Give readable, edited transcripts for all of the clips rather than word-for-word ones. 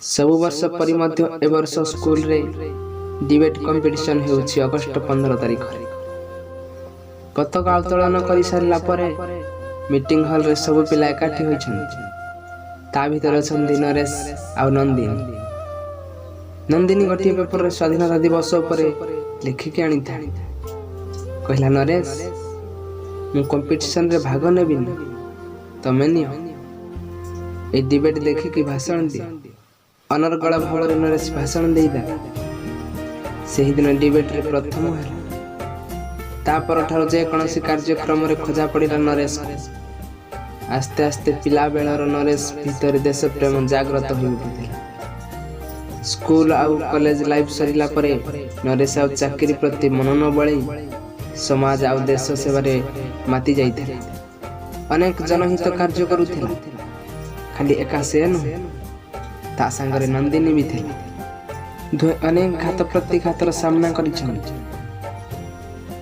ସବୁ ବର୍ଷ ପରି ମଧ୍ୟ ଏ ବର୍ଷ ସ୍କୁଲରେ ଡିବେଟ୍ କମ୍ପିଟିସନ୍ ହେଉଛି ଅଗଷ୍ଟ 15 ତାରିଖରେ। ପତାକା ଉତ୍ତୋଳନ କରିସାରିଲା ପରେ ମିଟିଂ ହଲରେ ସବୁ ପିଲା ଏକାଠି ହୋଇଛନ୍ତି। ତା ଭିତରେ ଅଛନ୍ତି ନରେଶ ଆଉ ନନ୍ଦିନୀ। ନନ୍ଦିନୀ ଗୋଟିଏ ପେପରରେ ସ୍ୱାଧୀନତା ଦିବସ ଉପରେ ଲେଖିକି ଆଣିଥାଏ। କହିଲା, "ନରେଶ, ମୁଁ କମ୍ପିଟିସନରେ ଭାଗ ନେବିନି, ତମେ ନିଅ। ଏଇ ଡିବେଟ୍ ଦେଖିକି ଭାଷଣ ଦିଅ।" ଅନର୍ଗଳ ଭାବରେ ନରେଶ ଭାଷଣ ଦେଇଦେଲା। ସେହିଦିନ ଡିବେଟ୍ରେ ପ୍ରଥମ ହେଲା। ତା ପରଠାରୁ ଯେକୌଣସି କାର୍ଯ୍ୟକ୍ରମରେ ଖୋଜା ପଡ଼ିଲା ନରେଶକୁ। ଆସ୍ତେ ଆସ୍ତେ ପିଲାବେଳର ନରେଶ ଭିତରେ ଦେଶପ୍ରେମ ଜାଗ୍ରତ ହୋଇ ଉଠିଥିଲା। ସ୍କୁଲ ଆଉ କଲେଜ ଲାଇଫ ସରିଲା ପରେ ନରେଶ ଆଉ ଚାକିରି ପ୍ରତି ମନ ନ ବଳେଇ ସମାଜ ଆଉ ଦେଶ ସେବାରେ ମାତି ଯାଇଥିଲା। ଅନେକ ଜନହିତ କାର୍ଯ୍ୟ କରୁଥିଲା। ଖାଲି ଏକା ସେ ନୁହେଁ, ତା ସାଙ୍ଗରେ ନନ୍ଦିନୀ ବି ଥିଲା। ଦୁହେଁ ଅନେକ ଘାତ ପ୍ରତିଘାତର ସାମ୍ନା କରିଛନ୍ତି।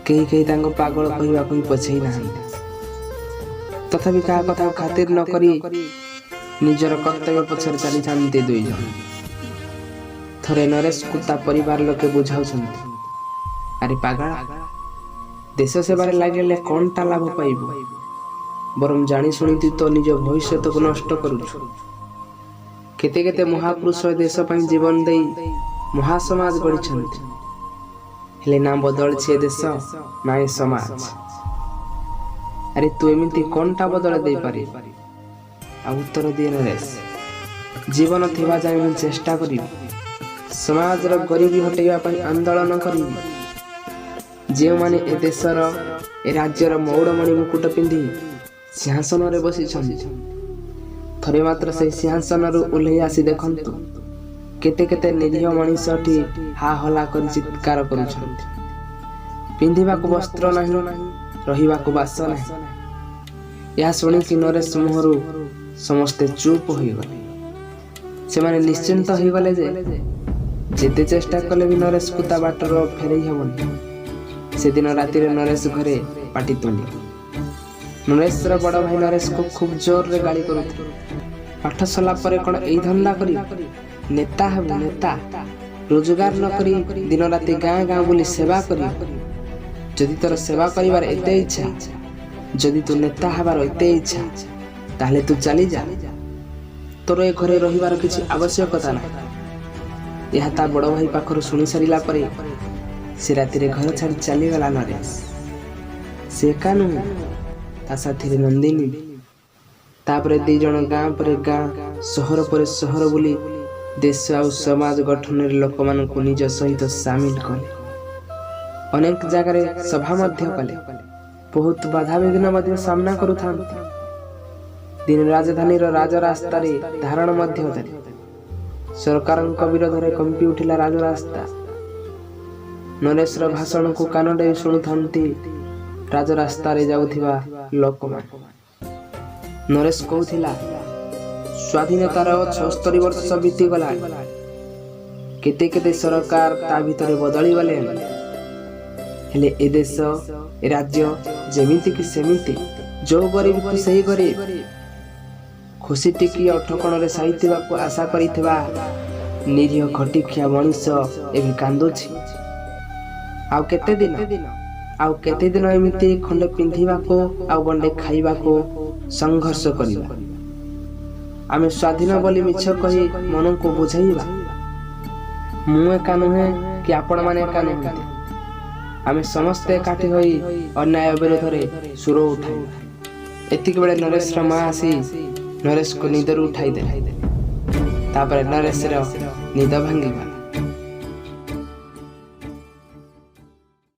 କେହି କେହି ତାଙ୍କୁ ପାଗଳ କହିବାକୁ ବି ପଛେଇ ନାହାନ୍ତି। ତଥାପି କାହା କଥାକୁ ଖାତିର ନ କରି ନିଜର କର୍ତ୍ତବ୍ୟ ପଛରେ ଚାଲିଥାନ୍ତି ଦୁଇ ଜଣ। ଥରେ ନରେଶକୁ ତା ପରିବାର ଲୋକେ ବୁଝାଉଛନ୍ତି, "ଆରେ ପାଗଳା, ଦେଶ ସେବାରେ ଲାଗିଲେ କ'ଣଟା ଲାଭ ପାଇବୁ? ବରଂ ଜାଣିଶୁଣି ତୁ ତ ନିଜ ଭବିଷ୍ୟତକୁ ନଷ୍ଟ କରୁଛୁ। କେତେ କେତେ ମହାପୁରୁଷ ଦେଶ ପାଇଁ ଜୀବନ ଦେଇ ମହାସମାଜ ଗଢ଼ିଛନ୍ତି, ହେଲେ ନା ବଦଳିଛି ଏ ଦେଶ, ନା ଏ ସମାଜ। ଆରେ, ତୁ ଏମିତି କ'ଣଟା ବଦଳାଇ ଦେଇପାରିବୁ?" ଆଉ ଉତ୍ତର ଦିଏ ନରେଶ, "ଜୀବନ ଥିବା ଯାଏଁ ମୁଁ ଚେଷ୍ଟା କରିବି। ସମାଜର ଗରିବୀ ହଟେଇବା ପାଇଁ ଆନ୍ଦୋଳନ କରିବି। ଯେଉଁମାନେ ଏ ଦେଶର, ଏ ରାଜ୍ୟର ମଉଡ଼ମଣି ମୁକୁଟ ପିନ୍ଧି ସିଂହାସନରେ ବସିଛନ୍ତି, ଥରେ ମାତ୍ର ସେହି ସିଂହାସନରୁ ଓହ୍ଲେଇ ଆସି ଦେଖନ୍ତୁ, କେତେ କେତେ ନିରୀହ ମଣିଷଟି ହା ହଲ୍ଲା କରି ଚିତ୍କାର କରୁଛନ୍ତି। ପିନ୍ଧିବାକୁ ବସ୍ତ୍ର ନାହିଁ, ରହିବାକୁ ବାସ ନାହିଁ।" ଏହା ଶୁଣିକି ନରେଶ ମୁହଁରୁ ସମସ୍ତେ ଚୁପ୍ ହୋଇଗଲେ। ସେମାନେ ନିଶ୍ଚିନ୍ତ ହୋଇଗଲେ ଯେ ଯେତେ ଚେଷ୍ଟା କଲେ ବି ନରେଶକୁ ତା ବାଟରୁ ଆଉ ଫେରେଇ ହେବନି। ସେଦିନ ରାତିରେ ନରେଶ ଘରେ ପାଟିତୁଣ୍ଡ। ନରେଶର ବଡ଼ ଭାଇ ନରେଶକୁ ଖୁବ୍ ଜୋରରେ ଗାଳି କରୁଥିଲେ, "ପାଠ ସରିଲା ପରେ କ'ଣ ଏଇ ଧନ୍ଦା କରିବୁ? ନେତା ହେବୁ ନେତା? ରୋଜଗାର ନ କରି ଦିନ ରାତି ଗାଁ ଗାଁ ବୁଲି ସେବା କରିବୁ? ଯଦି ତୋର ସେବା କରିବାର ଏତେ ଇଚ୍ଛା, ଯଦି ତୁ ନେତା ହେବାର ଏତେ ଇଚ୍ଛା, ତାହେଲେ ତୁ ଚାଲିଯା। ତୋର ଏ ଘରେ ରହିବାର କିଛି ଆବଶ୍ୟକତା ନାହିଁ।" ଏହା ତା ବଡ଼ ଭାଇ ପାଖରୁ ଶୁଣି ସାରିଲା ପରେ ସେ ରାତିରେ ଘର ଛାଡ଼ି ଚାଲିଗଲା ନରେଶ। ସେ ଏକା ନୁହେଁ, ତା ସାଥିରେ ନନ୍ଦିନୀ ବି। ତାପରେ ଦି ଜଣ ଗାଁ ପରେ ଗାଁ, ସହର ପରେ ସହର ବୁଲି ଦେଶ ଆଉ ସମାଜ ଗଠନରେ ଲୋକମାନଙ୍କୁ ନିଜ ସହିତ ସାମିଲ କଲେ। ଅନେକ ଜାଗାରେ ସଭା ମଧ୍ୟ କଲେ। ବହୁତ ବାଧାବିଘ୍ନ ମଧ୍ୟ ସାମ୍ନା କରୁଥାନ୍ତି। ଦିନେ ରାଜଧାନୀର ରାଜରାସ୍ତାରେ ଧାରଣା ମଧ୍ୟ ଦେଲେ। ସରକାରଙ୍କ ବିରୋଧରେ କମ୍ପି ଉଠିଲା ରାଜରାସ୍ତା। ନରେଶର ଭାଷଣକୁ କାନ ଦେଇ ଶୁଣୁଥାନ୍ତି ରାଜରାସ୍ତାରେ ଯାଉଥିବା ଲୋକମାନେ। ନରେଶ କହୁଥିଲା, "ସ୍ୱାଧୀନତାର 76 ବର୍ଷ ବିତିଗଲାଣି। କେତେ କେତେ ସରକାର ତା ଭିତରେ ବଦଳିଗଲେଣି। ହେଲେ ଏ ଦେଶ, ଏ ରାଜ୍ୟ ଯେମିତି କି ସେମିତି। ଯୋଉ ଗରିବକୁ ସେଇ ଗରିବ। ଖୁସି ଟିକିଏ ଅଠକଣରେ ସାଇତିବାକୁ ଆଶା କରିଥିବା ନିରୀହ ଖଟିଖିଆ ମଣିଷ ଏବେ କାନ୍ଦୁଛି। ଆଉ କେତେ ଦିନ, ଆଉ କେତେ ଦିନ ଏମିତି ଖଣ୍ଡେ ପିନ୍ଧିବାକୁ ଆଉ ଗଣ୍ଡେ ଖାଇବାକୁ ସଂଘର୍ଷ କରିବା? ଆମେ ସ୍ୱାଧୀନ ବୋଲି ମିଛ କହି ମନକୁ ବୁଝେଇବା। ମୁଁ ଏକା ନୁହେଁ କି ଆପଣମାନେ ଏକା ନୁହନ୍ତି। ଆମେ ସମସ୍ତେ ଏକାଠି ହୋଇ ଅନ୍ୟାୟ ବିରୋଧରେ ସୁର ଉଠାଇବା।" ଏତିକି ବେଳେ ନରେଶର ମା ଆସି ନରେଶକୁ ନିଦରୁ ଉଠାଇ ଦେଲେ। ତାପରେ ନରେଶର ନିଦ ଭାଙ୍ଗିଗଲା।